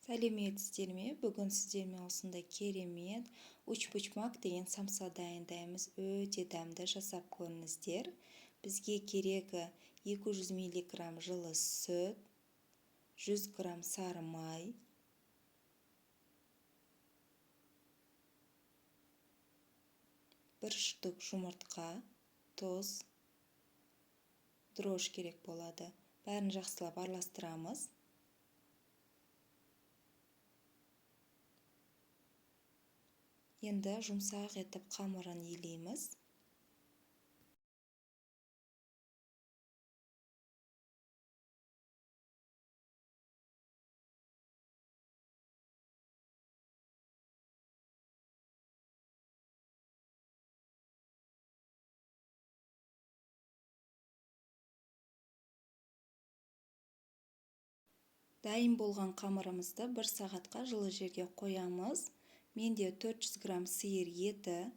Сәлеметсіздер ме? Бүгін сіздермен осындай керемет учпучмак деген самса дайындаймыз. Өте дәмді, жасап көріңіздер. Бізге керегі 200 мг жылы сүт, 100 грамм сары май, 1 штук жұмыртқа, тұз, дрожж керек болады. Бәрін жақсылап араластырамыз. Енді жұмсақ етіп қамырын илейміз. Дайын болған қамырымызды 1 сағатқа жылы жерге қоямыз. Менде 400 грамм сиыр еті,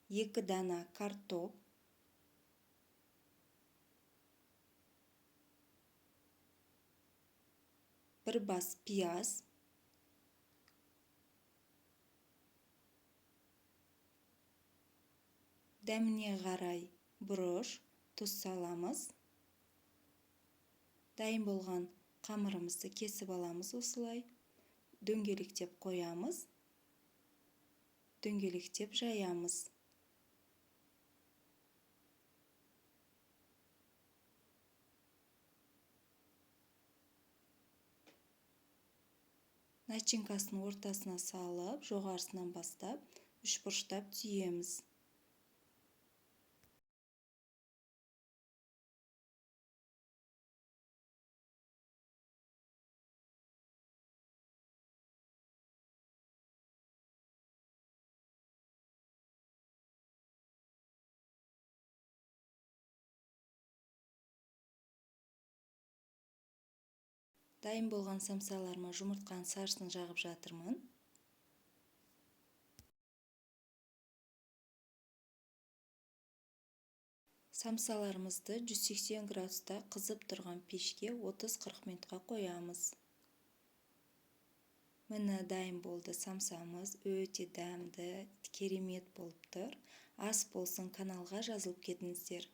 2 дана картоп, 1 бас пияз, дәміне қарай бұрыш, тұз саламыз. Дайын болған қамырымызды кесіп аламыз осылай, дөңгелектеп қоямыз. Дөңгелектеп жаямыз. Начинкасын ортасына салып, жоғарысынан бастап, үшбұрыштап түйеміз. Дайын болған самсаларыма жұмыртқаның сарысын жағып жатырмын. Самсаларымызды 180 градуста қызып тұрған пешке 30-40 минутқа қоямыз. Міне, дайын болды самсамыз, өте дәмді, керемет болып тұр. Ас болсын, каналға жазылып кетіңіздер.